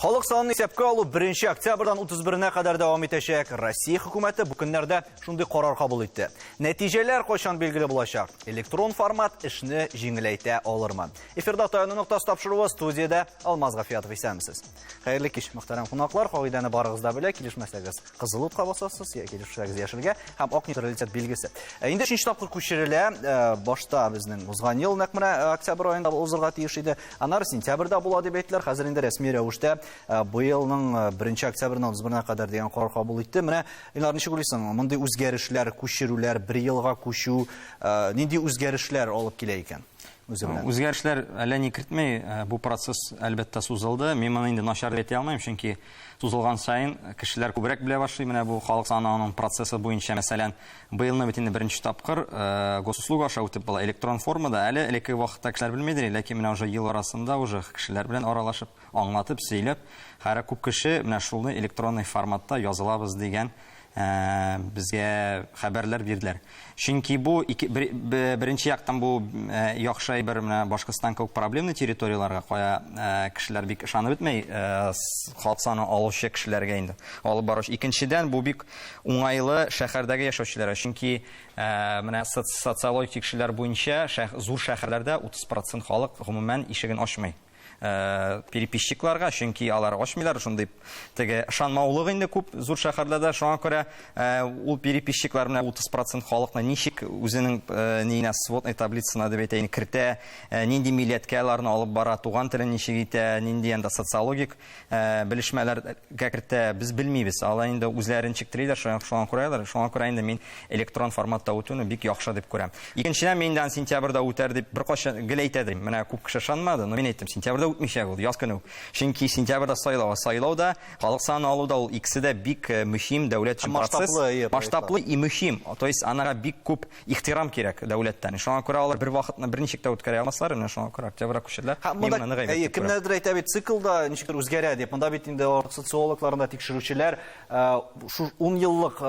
Халык санын исәпкә алу 1 октябрьдан 31-нә кадәр дәвам итәчәк. Россия хөкүмәте бу көннәрдә шундый карар кабул итте. Нәтиҗәләр кайчан билгеле булачак? Электрон формат эшне җиңеләйтә алырмы? Эфирда Таяну ноктасы тапшыруы, студиядә Алмаз Гафиятов. Исәнмесез. Хәерле кич, мөхтәрәм кунаклар. Кагыйдәне барыгыз да белә, килешмәсәгез кызыл утка басасыз, я килешсәгез яшелгә һәм ак нейтралитет билгесе. Инде өченче тапкыр күчерелә. Башта безнең узган ел нәкъ менә октябрь аенда узырга тиеш иде. Аннары сентябрьдә була дип әйттеләр. Хәзер инде рәсми рәвештә быелның 1 октябреннән 31-нә кадәр дигән карар кабул итте. Менә, Илнар, ничек уйлыйсың, мондый үзгәрешләр, күчерүләр, бер елга күчү нинди үзгәрешләр алып килә икән? Үзе белән. Үзгәрешләр әллә ни кертми, бу процесс әлбәттә сузылды. Мин моны инде начар дип әйтә алмыйм, чөнки сузылган саен кешеләр күбрәк белә башлый. Менә бу халык саны аның процессы буенча, мәсәлән, быелны бит инде беренче тапкыр госуслуга аша үтеп була электрон формада. Әле элеккеге вакытта кешеләр белмидер, ләкин менә уже ел арасында уже кешеләр белән аралашып, аңлатып, сөйләп, хәзер күп кеше менә шулны электронный форматта язылабыз дигән безгә хәбәрләр бирделәр. Чөнки бу ике, бер, беренче яктан бу яхшы әйбер менә Башкортстан кебек проблемный территорияләргә, кая кешеләр бик ышанып бетмәй, халык саны алучы кешеләргә инде алып баручы. Икенчедән, бу бик уңайлы шәһәрдәге яшәүчеләргә, чөнки менә социологик тикшерүләр буенча зур шәһәрләрдә 30% халык гомумән ишеген ачмый. Переписчикларга, чөнки алар ачмыйлар, шундый теге ышанмаулык инде күп зур шәһәрләрдә, шуңа күрә ул переписчиклар менә 30% халыкны ничек үзенең ниенә, сводный таблицасына дип әйтәйин, кертә, нинди милләткә аларны алып бара, туган телен ничек итә, нинди анда социологик белешмәләргә кертә, без белмибез. Алар инде үзләре ничек телиләр, шуңа күрәләр. Шуңа күрә инде мин электрон форматта үтүне бик яхшы дип күрәм. Икенчедән, мин инде аны сентябрьдә үтәр дип беркайчан гел әйтә идем. Менә күп кеше ышанмады, но мин әйттем, сентябрьдә үтмичәк ул, яз көне үк. Чөнки сентябрьдә сайлау, сайлау да, халык санын алу да ул икесе дә бик мөһим дәүләт өчен процесс. Масштаблы и мөһим. То есть анага бик күп Ихтирам кирәк дәүләттән. Шуңа күрә алар бер вакытны берничек тә үткәрә алмаслар, менә шуңа күрә октябрьгә күчерделәр. Һәм монда, әйе, кемнәрдер әйтә бит, цикл да ничектер үзгәрә дип. Монда бит инде социологлар да тикшерүчеләр шу 10 еллык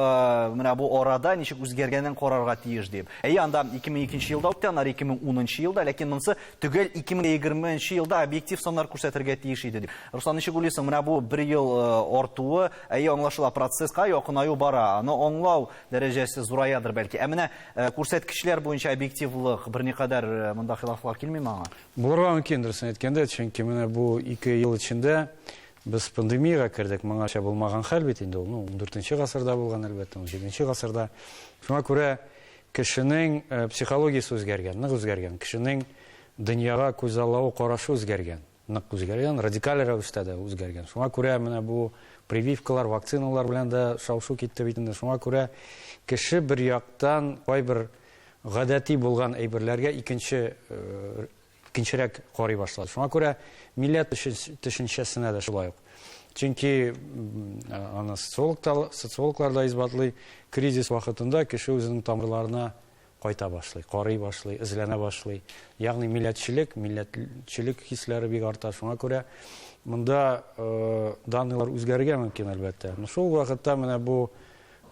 менә бу арада ничек үзгәргәнен карарга тиеш дип. Әйе, анда 2002 елда үтте, аннары 2010 елда, ләкин монысы төгәл 2020 елда объектив саннар күрсәтергә тиеш иде дип. Руслан, ничек уйлыйсың, менә бу бер ел артуы, әйе, аңлашыла, процесска якынаю бара, аны аңлау дәрәҗәсе зураядыр бәлки. Ә менә күрсәткечләр буенча объективлык берникадәр монда хилафлар килмиме аңа? Булырга мөмкин, дөресен әйткәндә, чөнки менә бу 2 ел эчендә без пандемиягә кердек, моңарча булмаган хәл бит инде ул, ну, ундүртенче гасырда булган, әлбәттә, унҗиденче гасырда. Шуңа күрә кешенең психологиясе үзгәргән, нык үзгәргән, кешенең дөньяга күзаллавы, карашы үзгәргән. Нык үзгәргән, радикаль рәвештә дә үзгәргән. Шуңа күрә менә бу прививкалар, вакциналар белән дә шау-шу китте бит инде. Шуңа күрә кеше бер яктан кайбер гадәти булган әйберләргә икенче икенчерәк карый башлады. Шуңа күрә милләт төшенчәсенә дә шулай ук. Чөнки аны социологлар да исбатлый, кризис вакытында кеше үзенең тамырларына кайта башлый, карый башлый, эзләнә башлый. Ягъни милләтчелек, милләтчелек хисләре бик арта. Шуңа күрә монда данныйлар үзгәрергә мөмкин, әлбәттә. Но шул вакытта менә бу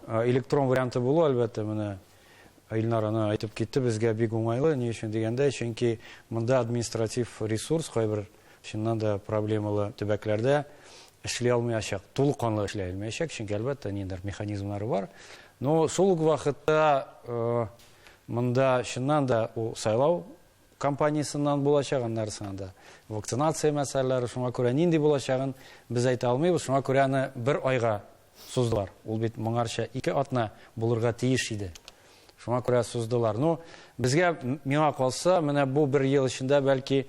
электрон варианты булу, әлбәттә, менә Илнар аны әйтеп китте, безгә бик уңайлы. Ни өчен дигәндә, чөнки монда административ ресурс кайбер чыннан да проблемалы төбәкләрдә эшли алмаячак, тулы канлы эшли алмаячак, чөнки, әлбәттә, ниндидер механизмнары бар. Но шул ук вакытта монда чыннан да ул сайлау кампаниясеннән булачак, аннары соң анда вакцинация мәсьәләләре, шуңа күрә нинди булачагын без әйтә алмыйбыз, шуңа күрә аны бер айга суздылар. Ул бит моңарча 2 атна булырга тиеш иде. Шуңа күрә суздылар. Ну, безгә, миңа калса, менә бу бер ел эчендә бәлки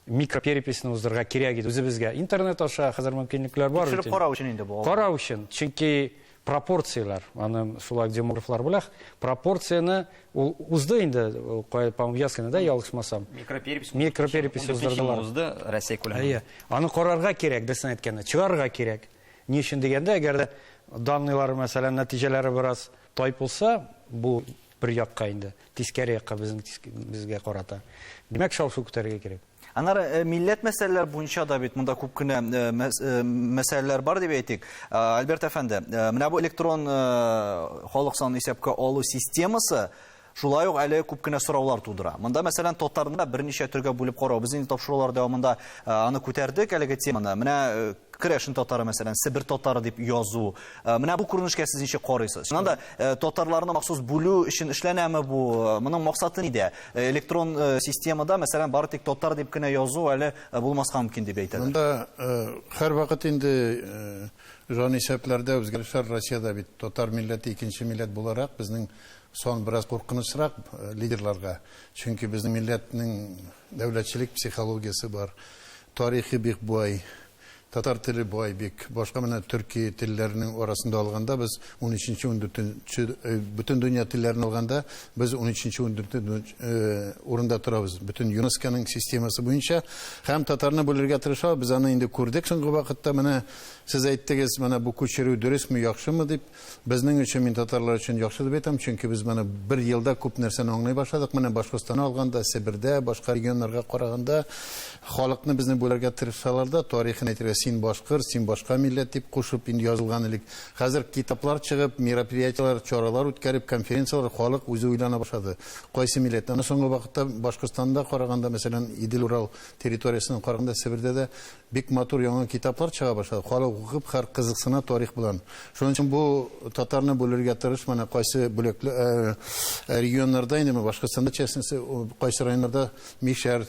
микропереписьне уздырырга кирәк иде үзебезгә. Интернет аша хәзер мөмкинлекләр бар бит. Тикшереп карау өчен инде бу. Карау өчен, чөнки пропорцияләр, аны шулай демографлар белә, пропорцияне ул узды инде, кая, по-моему, яз көне дә, ялгышмасам. Микроперепись Микроперепись уздырдылар. Узды Россия күләмендә. Әйе. Аны карарга кирәк, дөресен әйткәндә, чыгарырга кирәк. Ни өчен дигәндә, әгәр дә данныйлары, мәсәлән, нәтиҗәләре бераз тайпылса, бу бер якка инде, тискәре якка безнең безгә карата. Димәк, шау-шу күтәрергә кирәк. Аннары милләт мәсьәләләр буенча да бит монда күп кенә мәсьәләләр бар дип әйтик. Альберт әфәнде, менә бу электрон халык санын исәпкә алу системасы шулай ук әле күп кенә сораулар тудыра. Монда, мәсәлән, татарны да берничә төргә бүлеп карау. Без инде тапшырулар дәвамында аны күтәрдек әлеге теманы. Менә Керәшен татары, мәсәлән, Себер татары дип язу. Менә бу күренешкә сез ничек карыйсыз? Чыннан да, татарларны махсус бүлү өчен эшләнәме бу? Моның максаты нидә? Электрон системада, мәсәлән, бары тик татар дип кенә язу әле булмаска мөмкин дип әйтәләр. Монда һәрвакыт инде җанисәпләрдә үзгәрешләр. Россиядә бит татар милләте икенче милләт буларак, безнең сан бераз куркынычрак лидерларга. Чөнки безнең милләтнең дәүләтчелек психологиясе бар, тарихы бик бай, татар теле бай бик. Башка менә төрки телләренең арасында алганда без унөченче, ундүртенче, бөтен дөнья телләрен алганда без унөченче, ундүртенче урында торабыз. Бөтен ЮНЕСКОның системасы буенча. Һәм татарны бүлергә тырышабыз. Без аны инде күрдек соңгы вакытта. Менә сез әйттегез, менә бу күчерү дөресме, яхшымы дип. Безнең өчен, мин татарлар өчен яхшы дип әйтәм, чөнки без менә бер елда күп нәрсәне аңлый башладык. Менә Башкортстанны алганда, Себердә, башка регионнарга караганда халыкны безне бүләргә тырышсалар да, тарихын әйтергә, син башкорт, син башка милләт дип кушып инде язылган элек. Хәзер китаплар чыгып, мероприятиеләр, чаралар үткәреп, конференцияләр, халык үзе уйлана башлады. Кайсы милләт? Аны соңгы вакытта Башкортстанда караганда, мәсәлән, Идел-Урал территориясеннән караганда, Себердә дә Бик матур яңа китаплар чыга башлады. Халык укып, хәр кызыксына тарих белән. Шуның өчен бу татарны бүлергә тырыш, менә кайсы бүләкле регионнарда инде, Башкортстанда частности, кайсы районнарда Мишәр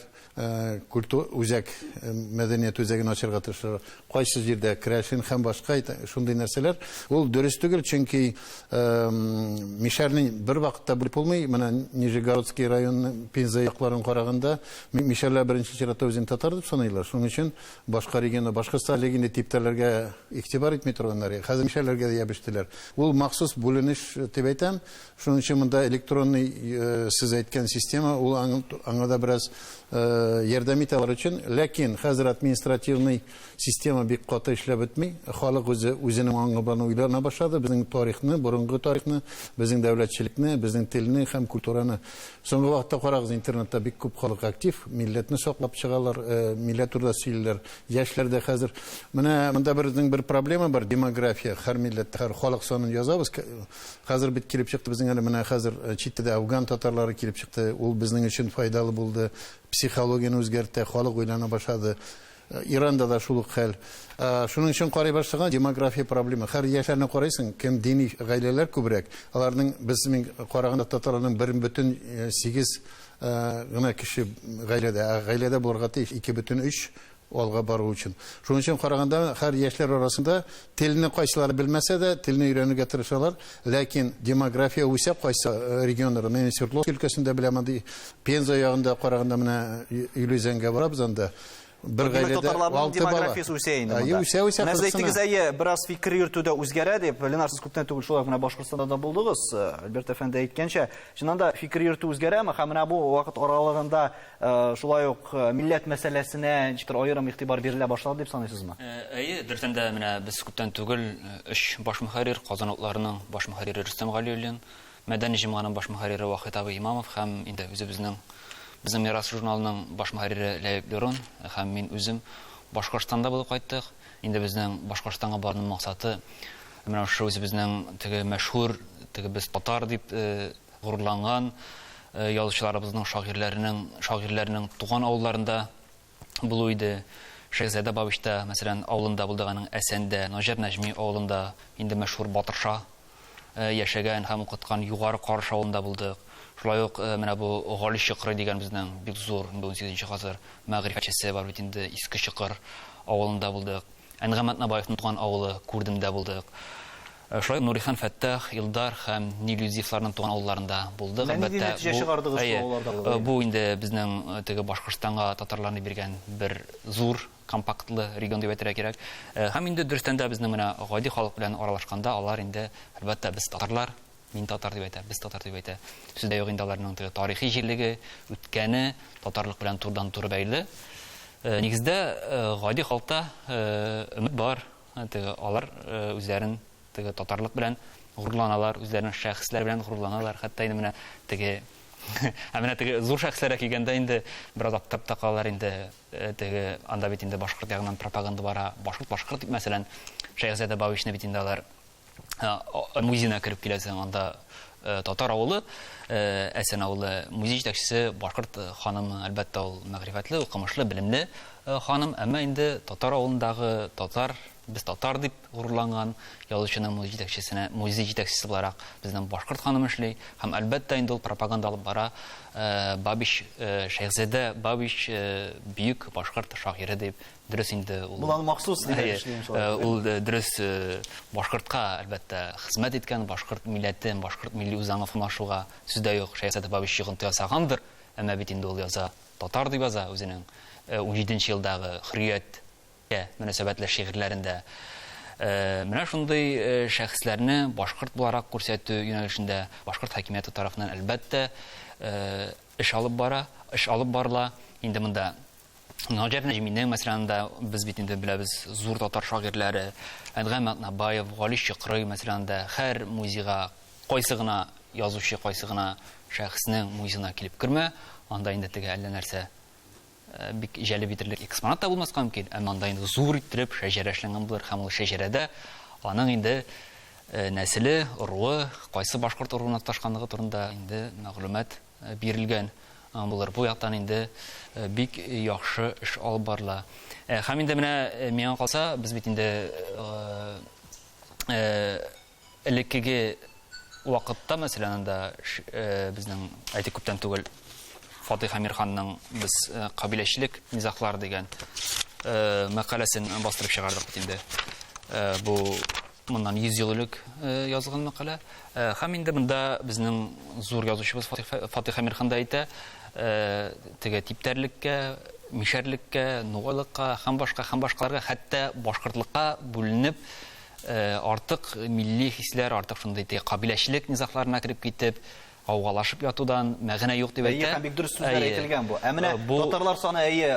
культура үзәк, мәдәният үзәген ачарга тырышалар. Кайсы җирдә керәшен һәм башка шундый нәрсәләр. Ул дөрес түгел, чөнки Мишәрне бер вакытта бүлеп булмый. Менә Нижегородский районның Пенза якларын караганда, Мишәрләр беренче чиратта үзен татар дип саныйлар. Шуның өчен башка регионда, Башкортстан элек инде типтәрләргә игътибар итми торганнар. Хәзер мишәрләргә дә ябештеләр. Ул махсус бүленеш дип әйтәм. Шуның өчен монда электронный сез әйткән система, ул аңа да бераз ярдәм итә алар өчен. Ләкин хәзер административный система бик каты эшләп бетми. Халык үзе үзенең аңы белән уйлана башлады. Безнең тарихны, борынгы тарихны, безнең дәүләтчелекне, безнең телне һәм культураны. Соңгы вакытта карагыз, интернетта бик күп халык актив, милләтне саклап чыгалар, милләт турында сөйлиләр. Яшьләр дә хәзер. Менә монда безнең бер проблема бар, демография. Һәр милләт, һәр халык санын язабыз. Хәзер бит килеп чыкты безнең әле менә хәзер читтә дә афган татарлары килеп чыкты. Ул безнең өчен файдалы булды. Психологияне үзгәртте, халык уйлана башлады. Иранда да шул ук хәл. Шуның өчен карый башлаган демография проблема. Хәр яшьләрне карыйсың, кем дини гаиләләр күбрәк, аларның без мин караганда татарларның 1,8 гына кеше гаиләдә, ә гаиләдә булырга тиеш 2,3 алга бару өчен. Шуның өчен караганда һәр яшьләр арасында телне кайсылары белмәсә дә, телне өйрәнергә тырышалар, ләкин демография үсә кайсы регионнарда. Мин Свердловск өлкәсендә беләм, андый Пенза ягында караганда менә Илүзәнгә барабыз анда. Бер гаиләдә татарларның алты бала. Демографиясе үсә инде монда. Үсә, үсә, Менә сез әйттегез, әйе, бераз фикер йөртү дә үзгәрә дип. Ленар, сез күптән түгел шулай менә Башкортстанда да булдыгыз. Альберт әфәнде әйткәнчә, чыннан да фикер йөртү үзгәрәме? Һәм менә бу вакыт аралыгында шулай ук милләт мәсьәләсенә ничектер аерым игътибар бирелә башлады дип саныйсызмы? Әйе, дөрестән дә менә без күптән түгел өч баш мөхәррир, Казан утларының баш мөхәррире Рөстәм Галиуллин, Мәдәни җомганың баш мөхәррире Вахит абый Имамов һәм инде үзебезнең Безнең мирас журналының баш мөхәррире Ләбиб Лерон һәм мин үзем Башкортстанда булып кайттык. Инде безнең Башкортстанга баруның максаты менә шушы үзебезнең теге мәшһүр, теге без татар дип горурланган язучыларыбызның, шагыйрьләренең, шагыйрьләрнең туган авылларында булу иде. Шәһзадә Бабичта, мәсәлән, авылында булдык, аның Әсәндә, Наҗар Нәҗми авылында, инде мәшһүр Батырша яшәгән һәм укыткан Югары Карыш авылында булдык. Шулай ук менә бу Гали Чокрый дигән безнең бик зур, инде унсигезенче гасыр мәгърифәтчесе бар бит инде, Иске Чокыр авылында булдык. Әнгам Атнабаевның туган авылы Күрдемдә булдык. Шулай ук Нурихан Фәттах, Илдар һәм Нил Юзиевларның туган авылларында булдык. Менә нинди нәтиҗә чыгардыгыз шул авылларда? Бу инде безнең теге Башкортстанга татарларны биргән бер зур компактлы регион дип әйтергә кирәк. Һәм инде дөрестән дә безнең менә гади халык белән аралашканда алар инде, әлбәттә, без татарлар, мин татар дип әйтә, без татар дип әйтә. Сүз дә юк инде аларның теге тарихи җирлеге, үткәне татарлык белән турыдан-туры бәйле. Нигездә гади халыкта өмет бар. Теге алар үзләрен теге татарлык белән горурланалар, үзләренең шәхесләре белән горурланалар. Хәтта инде менә теге ә менә теге зур шәхесләргә килгәндә инде бераз аптырап та калалар инде. Теге анда бит инде башкорт ягыннан пропаганда бара. Башкорт, башкорт дип, мәсәлән, Шәехзадә Бабичны бит инде алар. Музеена кереп киләсең, анда татар авылы, Әсән авылы музей җитәкчесе башкорт ханымы, әлбәттә, ул мәгърифәтле, укымышлы, белемле ханым, әмма инде татар авылындагы татар, без татар дип горурланган язучының музей җитәкчесенә, музей җитәкчесе буларак безнең башкорт ханымы эшли һәм, әлбәттә, инде ул пропаганда алып бара. Бабич, Шәйхзадә Бабич бөек башкорт шагыйре дип. Дөрес инде ул. Бу аны махсус дигән эшли шулай. Ул дөрес башкортка, әлбәттә, хезмәт иткән, башкорт милләтен, башкорт милли үзаңы формалашуга сүз дә юк, Шәйхзадә Бабич йогынты ясагандыр, әмма бит инде ул яза, татар дип яза үзенең унҗиденче елдагы Хөррият кә мөнәсәбәтле шигырьләрендә. Менә шундый шәхесләрне башкорт буларак күрсәтү юнәлешендә башкорт хакимияте тарафыннан, әлбәттә, эш алып бара, эш алып барыла. Инде монда Наҗар Нәҗминең, мәсәлән, да без бит инде беләбез, зур татар шагыйрьләре, Әдгәм Атнабаев, Гали Чокрый, мәсәлән, да һәр музейга кайсы гына язучы, кайсы гына шәхеснең музеена килеп кермә, анда инде теге әллә нәрсә бик җәлеп итерлек экспонат та булмаска мөмкин, әмма анда инде зур иттереп шәҗәрә эшләнгән булыр һәм ул шәҗәрәдә аның инде нәселе, ыруы, кайсы башкорт ыруына тоташканлыгы турында инде мәгълүмат бирелгән булыр. Бу яктан инде бик яхшы эш алып барыла. Һәм инде менә миңа калса, без бит инде элеккеге вакытта, мәсәлән, анда безнең, әйтик, күптән түгел Фатих Әмирханның без кабиләчелек низаглары дигән мәкаләсен бастырып чыгардык бит инде. Бу моннан 100 ел элек язылган мәкалә. Һәм инде монда безнең зур язучыбыз Фатих Әмирхан да әйтә, теге типтәрлеккә, мишәрлеккә, нугайлыкка һәм башка һәм башкаларга, хәтта башкортлыкка бүленеп, артык милли хисләр, артык шундый теге кабиләчелек низагларына кереп китеп, гаугалашып ятудан мәгънә юк дип әйтә. Әйе, һәм бик дөрес сүзләр әйтелгән бу. Ә менә татарлар саны, әйе,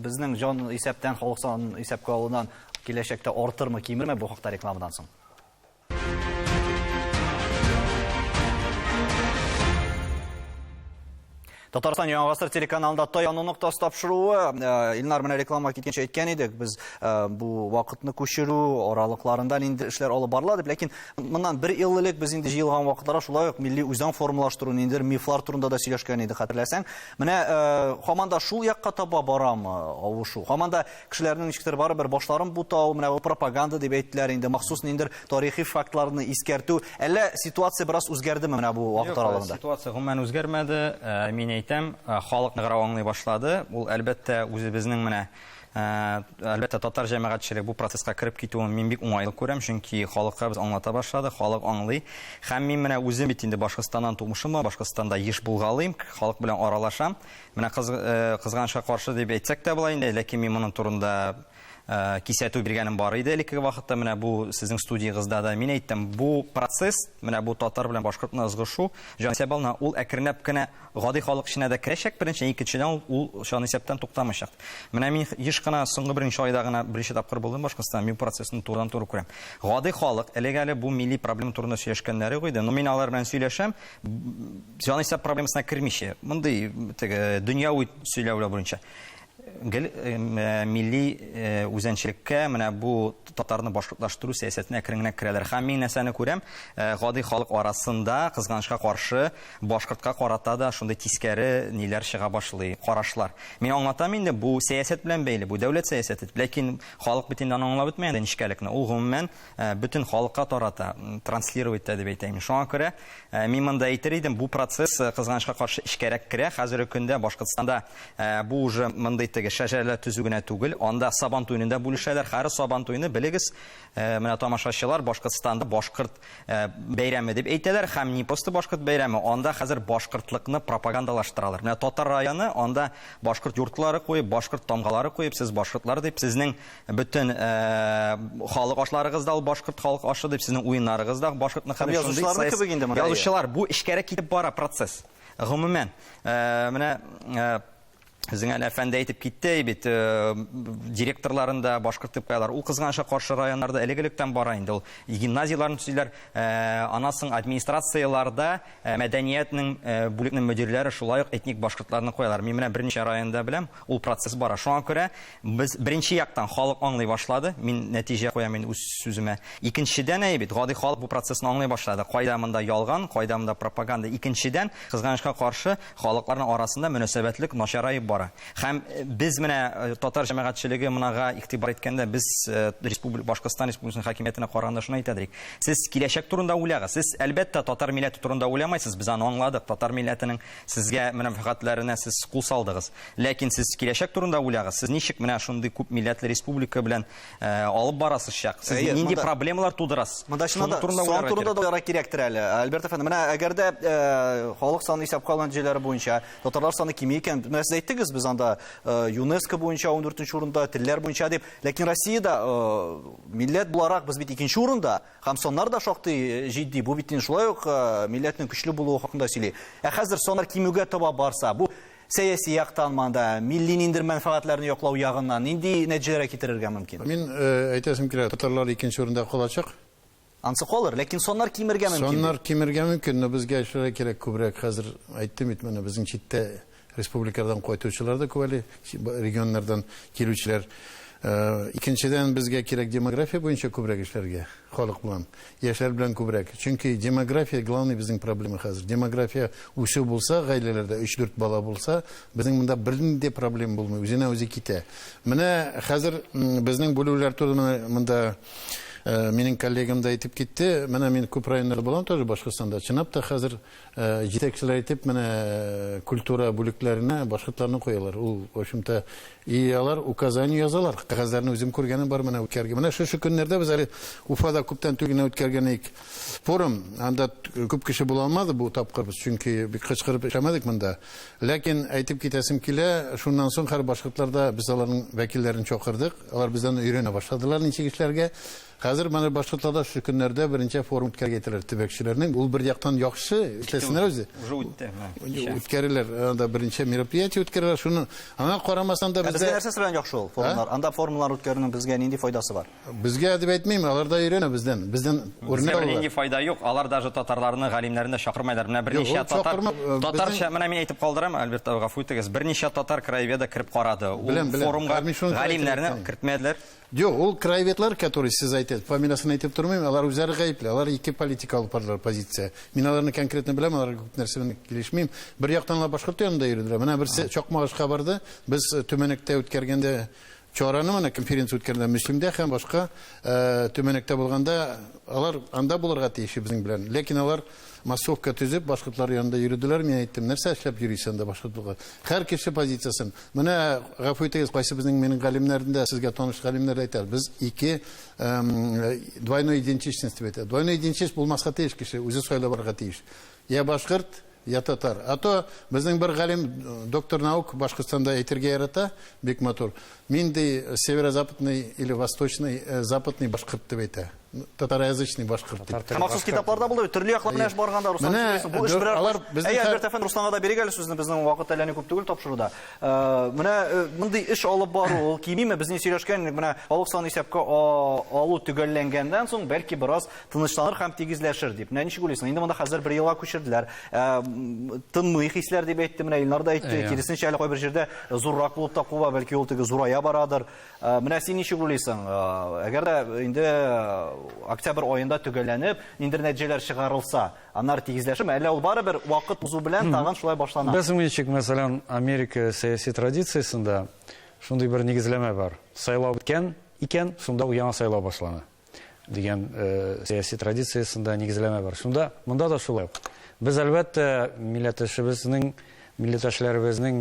безнең җан исәптән, халык санын исәпкә алудан киләчәктә артырмы, кимерме, бу хакта рекламадан соң. Татарстан Яңа Гасыр телеканалында Таяну ноктасы тапшыруы. Илнар, менә реклама киткәнче әйткән идек, без бу вакытны күчерү аралыкларында нинди эшләр алып барыла дип, ләкин моннан бер ел элек без инде җыелган вакытларда шулай ук милли үзаң формалаштыру, ниндидер мифлар турында да сөйләшкән идек, хәтерләсәң. Менә һаман да шул якка таба барамы авышу? Һаман да кешеләрнең ничектер барыбер башларын бутау, менә бу пропаганда дип әйттеләр инде, махсус ниндидер тарихи фактларны искәртү. Әллә ситуация бераз үзгәрдеме менә бу вакыт аралыгында? Юк, ситуация гомумән үзгәрмәде. Мин әйтәм, халык ныграк аңлый башлады. Ул, әлбәттә, үзебезнең менә, әлбәттә, татар җәмәгатьчелеге бу процесска кереп китүен мин бик уңайлы күрәм, чөнки халыкка без аңлата башладык, халык аңлый. Һәм мин менә үзем бит инде Башкортстаннан тумышым, Башкортстанда еш булгалыйм, халык белән аралашам. Менә кыз, кызганычка каршы дип әйтсәк тә була инде, ләкин мин моның турында кисәтү биргәнем бар иде элеккеге вакытта. Менә бу сезнең студиягызда да мин әйттем, бу процесс, менә бу татар белән башкортны ызгышу, җанисәп алына, ул әкренләп кенә гади халык эченә дә керәчәк, беренчедән, икенчедән, ул, ул җанисәптән туктамаячак. Менә мин еш кына соңгы берничә айда гына беренче тапкыр булдым Башкортстанда, мин процессны турыдан-туры күрәм. Гади халык элек әле бу милли проблема турында сөйләшкәннәре юк иде, но мин алар белән сөйләшәм, җанисәп проблемасына кермичә, мондый теге дөньяви сөйләүләр буенча гел милли үзәнчелеккә, менә бу татарны башкортлаштыру сәясәтенә әкрен генә керәләр. Һәм мин нәрсәне күрәм, гади халык арасында, кызганычка каршы, башкортка карата да шундый тискәре ниләр чыга башлый, карашлар. Мин аңлатам инде, бу сәясәт белән бәйле, бу дәүләт сәясәте. Ләкин халык бит инде аны аңлап бетми инде нечкәлекне. Ул гомумән бөтен халыкка тарата, транслировать итә дип әйтәйм. Шуңа күрә мин монда әйтер идем, бу процесс, кызганычка каршы, эчкәрәк керә. Хәзерге көндә Башкортстанда бу уже мондый теге шәҗәрәләр төзү генә түгел, анда Сабан туены да бүлешәләр. Һәр Сабан туены, белегез, менә тамашачылар, Башкортстанда башкорт бәйрәме дип әйтәләр һәм не просто башкорт бәйрәме, анда хәзер башкортлыкны пропагандалаштыралар. Менә татар районы, анда башкорт юртлары куеп, башкорт тамгалары куеп, сез башкортлар дип, сезнең бөтен халык ашларыгыз да ул башкорт халык ашы дип, сезнең уеннарыгыз да башкортныкы дип. Язучыларны кебек инде монда. Язучылар, бу эчкәрәк китеп бара процесс. Гомумән, менә. Безнең әле әфәнде әйтеп китте бит, директорларын да башкорт дип куялар. Ул кызганычка каршы районнарда элек-электән бара инде ул. Гимназияләрне төзиләр, аннан соң администрацияләрдә мәдәниятнең бүлекнең мөдирләре шулай ук этник башкортларны куялар. Мин менә берничә районда беләм, ул процесс бара. Шуңа күрә без беренче яктан халык аңлый башлады. Мин нәтиҗә куям инде үз сүземә. Икенчедән, әйе бит, гади халык бу процессны аңлый башлады. Кайда монда ялган, кайда монда пропаганда. Икенчедән, кызганычка каршы, халыкларның арасында мөнәсәбәтлек начараеп бара. Һәм без менә татар җәмәгатьчелеге монага игътибар иткәндә, без республика, Башкортстан Республикасының хакимиятенә караганда шуны әйтәдер идек. Сез киләчәк турында уйлагыз. Сез, әлбәттә, татар милләте турында уйламайсыз, без аны аңладык. Татар милләтенең сезгә мәнфәгатьләренә сез кул салдыгыз. Ләкин сез киләчәк турында уйлагыз. Сез ничек менә шундый күп милләтле республика белән алып барасыз чак? Сез нинди проблемалар тудырасыз? Монда чыннан да сан турында да уйларга кирәктер әле. Альберт әфәнде, менә әгәр дә халык саны исәпкә алу нәтиҗәләре буенча татарлар саны кими икән, менә сез әйттегез, без анда ЮНЕСКО буенча 14 урында, телләр буенча дип. Ләкин Россиядә милләт буларак без бит икенче урында, һәм саннар да шактый җитди. Бу бит инде шулай ук милләтнең көчле булуы хакында сөйли. Ә хәзер саннар кимүгә таба барса, бу сәяси яктан монда, милли ниндидер мәнфәгатьләрне яклау ягыннан нинди нәтиҗәләргә китерергә мөмкин? Мин әйтәсем килә, татарлар икенче урында калачак. Ансы калыр, ләкин саннар кимергә мөмкин. Саннар кимергә мөмкин, но безгә эшләргә кирәк күбрәк. Хәзер әйттем бит, менә безнең читтә республикадан кайтучылар да күп әле, регионнардан килүчеләр. Икенчедән, безгә кирәк демография буенча күбрәк эшләргә, халык белән, яшьләр белән күбрәк. Чөнки демография главный безнең проблема хәзер. Демография үсү булса, гаиләләрдә 3-4 бала булса, безнең монда бернинди проблема булмый, үзенә үзе китә. Менә хәзер безнең бүлүләр турында монда минем коллегам да әйтеп китте. Менә мин күп районнарда булам тоже Башкортстанда. Чынлап та хәзер җитәкчеләр әйтеп, менә культура бүлекләренә башкортларны куялар. Ул, в общем-то, и алар указание язалар. Кәгазьләрне үзем күргәнем бар, менә үткәргән. Менә шушы көннәрдә без әле Уфада күптән түгел генә үткәргән идек форум. Анда күп кеше була алмады бу тапкыр без, чөнки бик кычкырып эшләмәдек монда. Ләкин әйтеп китәсем килә, шуннан соң һәр башкортларда без аларның вәкилләрен чакырдык. Алар бездән өйрәнә башладылар ничек эшләргә. Хәзер менә башкортларда шушы көннәрдә беренче форум үткәргә әйтәләр төбәкчеләрнең. Ул бер яктан яхшы эшләсеннәр үзе. Уже үтте, менә. Үткәреләр, анда беренче мероприятие үткәрәләр. Шуны аңа карамастан да безгә нәрсәсе белән яхшы ул форумнар? Анда форумнар үткәрүнең безгә нинди файдасы бар? Безгә дип әйтмим, алар да өйрәнә бездән. Бездән үрнәк алалар. Нинди файда юк. Алар даже татарларны, галимнәрне дә чакырмайлар. Менә берничә татар, татарча, менә мин әйтеп калдырам, Альберт абый, гафу итегез. Берничә татар краеведа кереп карады. Ул форумга галимнәрне кертмәделәр. Юк, ул краеведлар, который сез әйтәсез, фамилиясын әйтеп тормыйм, алар үзләре гаепле, алар ике политика алып бардылар, позиция. Мин аларны конкретно беләм, аларга күп нәрсә белән килешмим. Бер яктан алар башкорт янында йөрделәр. Менә берсе Чакмагышка барды, без Төмәнәктә үткәргәндә чараны, менә конференция үткәргәндә Мөслимдә һәм башка Төмәнәктә булганда, алар анда булырга тиеш безнең белән. Ләкин алар массовка төзеп, башкортлар янында йөрделәр. Мин әйттем, нәрсә эшләп йөрисең анда башкортларга? Һәр кеше позициясын. Менә гафу итегез, кайсы безнең минем галимнәрдән дә сезгә таныш галимнәр әйтә. Без ике двойной идентичность дип әйтә. Двойной идентичность булмаска тиеш кеше, үзе сайлап алырга тиеш. Я башкорт, я татар. А то безнең бер галим, доктор наук Башкортстанда әйтергә ярата, бик матур. Мин ди северо-западный или восточный, западный башкорт дип әйтә. Татароязычный башкорт дип. Махсус китапларда булды, төрле яклар белән эш барганда, Руслан, бу эш берәр. Әй, Альберт әфәнде, Русланга да бирик әле сүзне, безнең вакыт әллә ни күп түгел тапшыруда. Менә мондый эш алып бару, ул кимиме? Без ни сөйләшкән, менә халык саны исәпкә алу төгәлләнгәннән соң, бәлки бераз тынычланыр һәм тигезләшер дип. Менә ничек уйлыйсың? Инде монда хәзер бер елга күчерделәр. Тынмый хисләр дип әйтте, менә Илнар да әйтте, киресенчә әле кайбер җирдә зуррак булып та куба, бәлки ул теге зурая барадыр. Менә син ничек уйлыйсың? Әгәр дә инде октябрь аенда төгәлләнеп, ниндидер нәтиҗәләр чыгарылса, аннары тигезләшерме? Әллә ул барыбер вакыт узу белән тагын шулай башлана? Без ничек, мәсәлән, Америка сәяси традициясендә шундый бер нигезләмә бар. Сайлау беткән икән, шунда ук яңа сайлау башлана дигән сәяси традициясендә нигезләмә бар. Шунда монда да шулай ук. Без әлбәттә милләттәшебезнең, милләттәшләребезнең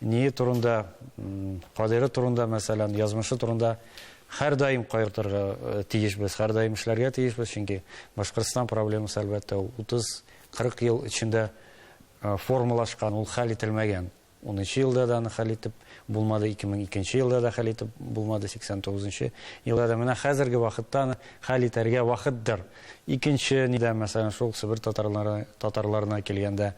ние турында, кадере турында, мәсәлән, язмышы турында һәрдаим кайгыртырга тиешбез, һәрдаим эшләргә тиешбез, чөнки Башкортстан проблемасы әлбәттә ул 30-40 ел эчендә формалашкан, ул хәл ителмәгән. 2010 елда да аны хәл итеп булмады, 2002 елда да хәл итеп булмады, 89 елда да. Менә хәзерге вакытта аны хәл итәргә вакытдыр. Икенче нидә, мәсәлән, шул Себер татарлары, татарларына килгәндә,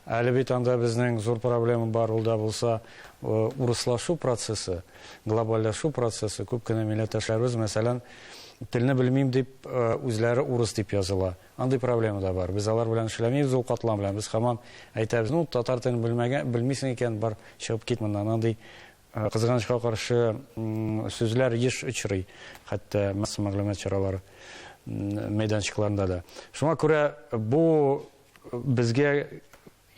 әле бит анда безнең зур проблема бар, ул да булса урыслашу процессы, глобальләшү процессы. Күп кенә милләттәшләребез, мәсәлән, телне белмим дип, үзләре урыс дип языла. Андый проблема да бар. Без алар белән эшләмибез ул катлам белән. Без һаман әйтәбез, ну, татар телен белмәгән, белмисең икән, бар, чыгып кит моннан. Андый кызганычка каршы сүзләр еш очрый, хәтта масса мәгълүмат чаралары мәйданчыкларында да. Шуңа күрә бу безгә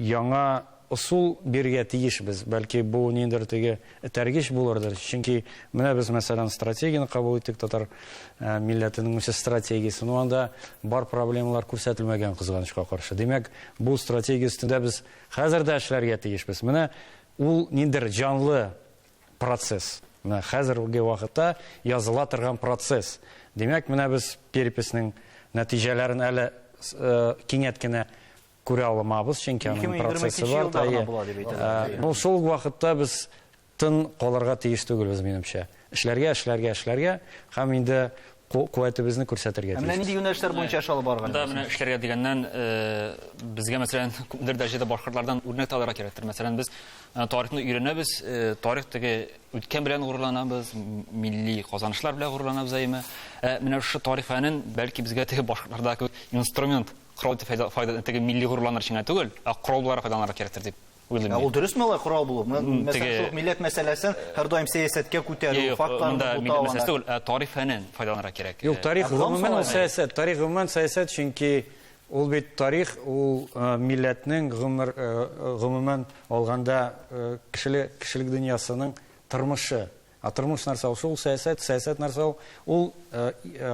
Яңа ысул бирергә тиешбез. Бәлки бу ниндидер теге этәргеч булырдыр. Чөнки менә без, мәсәлән, стратегияне кабул иттек, татар милләтенең үсеш стратегиясе. Ну, анда бар проблемалар күрсәтелмәгән, кызганычка каршы. Димәк, бу стратегия өстендә без хәзер дә эшләргә тиешбез. Менә ул ниндидер җанлы процесс. Менә хәзерге вакытта языла торган процесс. Димәк, менә без переписьнең нәтиҗәләрен әле кинәт кенә күрә алмабыз, чөнки аның процессы бар. 2022 елда гына була дип әйтәләр. Ну, шул ук вакытта без тын калырга тиеш түгелбез, минемчә. Эшләргә, эшләргә, эшләргә һәм инде куәтебезне күрсәтергә Ә менә тиешбез. нинди юнәлешләр буенча эш алып барырга Монда менә уйлыйсыз? эшләргә дигәннән, безгә, мәсәлән, күпмедер дәрәҗәдә башкортлардан үрнәк тә алырга кирәктер. Мәсәлән, без тарихны өйрәнәбез, тарих теге үткән белән горурланабыз, милли казанышлар белән горурланабыз, әйеме? Ә менә шушы тарих фәнен, бәлки, безгә теге башкортлардагы кебек инструмент, Корал итеп файда, файда теге милли горурланыр өчен генә түгел, ә корал буларак файдаланырга кирәктер дип уйлыйм Ә мин. ул дөресме алай корал булу? Мәсәлән, Теге шул милләт мәсьәләсен һәрдаим сәясәткә күтәрү, Юк, фактларны монда бутау милләт анда. мәсьәләсе түгел, ә тарих фәнен файдаланырга кирәк. Юк, тарих Ә буламы гомумән ул соң алай? сәясәт, тарих гомумән сәясәт, чөнки ул бит тарих, ул милләтнең гомер, гомумән алганда кешеле, кешелек дөньясының тормышы. Ә тормыш нәрсә ул? Шул сәясәт, сәясәт нәрсә ул? Ул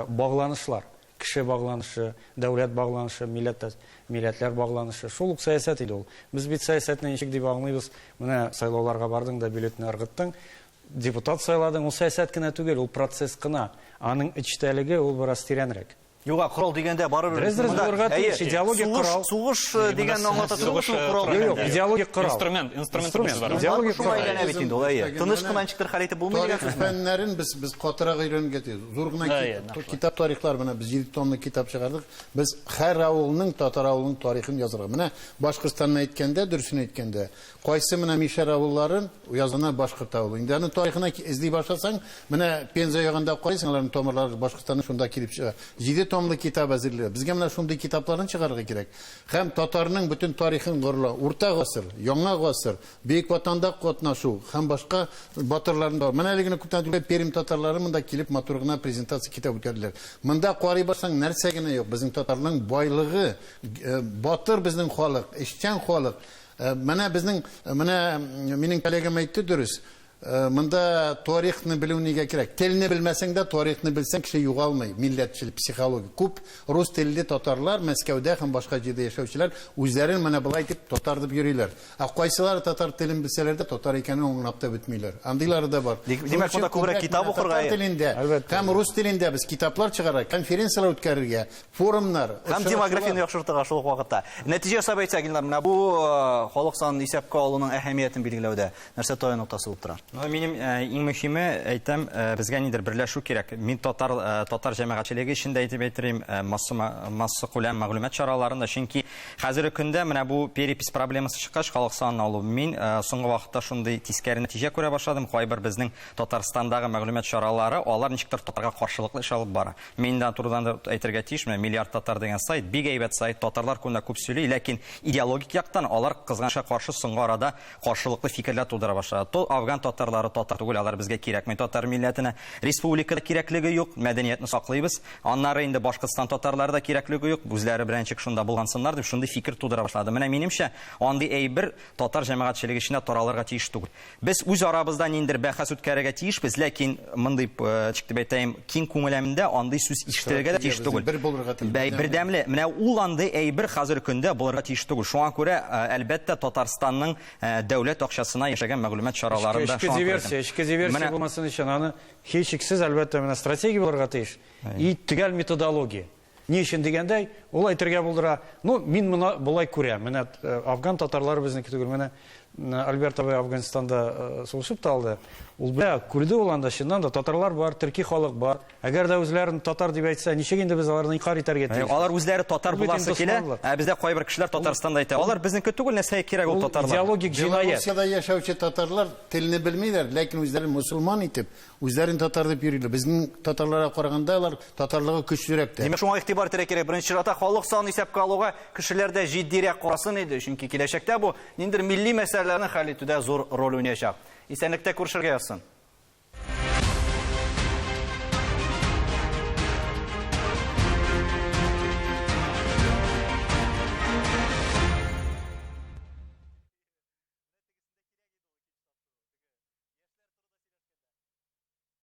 багланышлар. Кеше багланышы, дәүләт багланышы, милләт, милләтләр багланышы. Шул ук сәясәт иде ул. Без бит сәясәтне ничек дип аңлыйбыз? Менә сайлауларга бардың да бюллетень ыргыттың, депутат сайладың. Ул сәясәт кенә түгел, ул процесс кына. Аның эчтәлеге ул бераз тирәнрәк. Юк, ә корал дигәндә барыбер Дөрес, дөрес монда, булырга әйе, тиеш. Идеологик сугыш, корал. сугыш дигәнне аңлата торган Сугыш, шул корал корал. Юк, юк, дигәндә. идеологик корал. Инструмент, инструмент Инструмент. сүзе бар. Идеологик Шуңа корал. әйләнә бит инде ул, әйе. Тыныч кына ничектер хәл итеп булмый дигән Тарих сүзме? фәннәрен без без катырак өйрәнергә тиеш. Зур гына Әйе, нәкъ шулай. китап тарихлар менә без 7 томлы китап чыгардык. Без һәр авылның, татар авылының тарихын язырга. Менә Башкортстанны әйткәндә, дөресен әйткәндә, кайсы менә мишәр авылларын язгана башкорт авылы. Инде аның тарихына эзли башласаң, менә Пенза ягында карыйсың, аларның тамырлары Башкортстанның шунда килеп чыга. 7 томлы китап әзерләде. Безгә менә шундый китапларны чыгарырга кирәк. Һәм татарның бөтен тарихын горурлау, урта гасыр, яңа гасыр, Бөек Ватанда катнашу һәм башка батырларны да. Менә әле генә күптән түгел Пермь татарлары монда килеп матур гына презентация китап үткәрделәр. Монда карый барсаң, нәрсә генә юк. Безнең татарның байлыгы, батыр безнең халык, эшчән халык. Менә безнең, менә минем коллегам әйтте дөрес. Монда тарихны белү нигә кирәк? Телне белмәсәң дә, тарихны белсәң, кеше югалмый. Милләтчел психология. Күп рус телле татарлар Мәскәүдә һәм башка җирдә яшәүчеләр үзләрен менә болай дип татар дип йөриләр. Ә кайсылары татар телен белсәләр дә, татар икәнен аңлап та бетмиләр. Андыйлары да бар. Димәк, монда күбрәк китап укырга. Татар телендә һәм рус телендә без китаплар чыгарырга, конференцияләр үткәрергә, форумнар, Һәм демографияне яхшыртырга шул ук вакытта. Нәтиҗә ясап әйтсәк, Илнар, менә бу халык санын исәпкә алуның әһәмиятен билгеләүдә нәрсә таяну ноктасы булып тора? Ну, минем иң мөһиме, әйтәм, безгә нидер берләшү кирәк. Мин татар татар җәмәгатьчелеге өчен дә әйтеп әйтерим, масса массакүләм мәгълүмат чараларында, чөнки хәзерге көндә менә бу перепись проблемасы чыккач, халык санын алу, мин соңгы вакытта шундый тискәре нәтиҗә күрә башладым. Кайбер безнең Татарстандагы мәгълүмат чаралары, алар ничектер татарга каршылыклы эш алып бара. Мин дә турыдан да әйтергә тиеш, менә Миллиард татар дигән сайт, бик әйбәт сайт, татарлар турында күп сөйли, ләкин идеологик яктан алар кызганычка каршы соңгы арада каршылыклы фикерләр тудыра башлады. То афган татарлары татар түгел, алар безгә кирәкми, татар милләтенә республикада кирәклеге юк, мәдәниятне саклыйбыз. Аннары инде Башкортстан татарлары да кирәклеге юк, үзләре белән ничек шунда булгансыннар дип шундый фикер тудыра башлады. Менә минемчә, андый әйбер татар җәмәгатьчелеге эчендә таралырга тиеш түгел. Без үз арабызда ниндидер бәхәс үткәрергә тиешбез, ләкин мондый, ничек дип әйтәем, киң күңеләмендә андый сүз ишетелергә дә тиеш түгел. Бер булырга тиеш. Бәй, бердәмле. Менә ул андый әйбер хәзер көндә булырга тиеш түгел. Шуңа күрә, әлбәттә, Татарстанның дәүләт акчасына яшәгән мәгълүмат чараларында Эчке шуңа күрә. диверсия, эчке диверсия булмасын өчен аны һичшиксез, әлбәттә, менә стратегия булырга тиеш. И төгәл методология. Ни өчен дигәндәй, ул әйтергә булдыра, ну, мин моны болай күрәм, менә афган татарлары безнеке түгел, менә Альберт абый Афганистанда сугышып та алды. Ул белә, күрде ул анда чыннан да татарлар бар, төрки халык бар. Әгәр дә үзләрен татар дип әйтсә, ничек инде без аларны инкарь итәргә тиеш? Алар үзләре татар буласы килә, ә бездә кайбер кешеләр Татарстанда әйтә. Алар безнеке түгел, нәрсәгә кирәк ул татарлар? Идеологик җинаять. Белоруссиядә яшәүче татарлар телне белмиләр, ләкин үзләрен мөселман итеп, Үзләрен татар дип йөриләр. Безнең татарларга караганда алар татарлыгы көчлерәк тә. Димәк, шуңа игътибар итәргә кирәк. Беренче чиратта халык санын исәпкә алуга кешеләр дә җитдирәк карасын иде, чөнки киләчәктә бу ниндидер милли мәсьәләләрне хәл итүдә зур роль уйнаячак. Исәнлектә күрешергә язсын.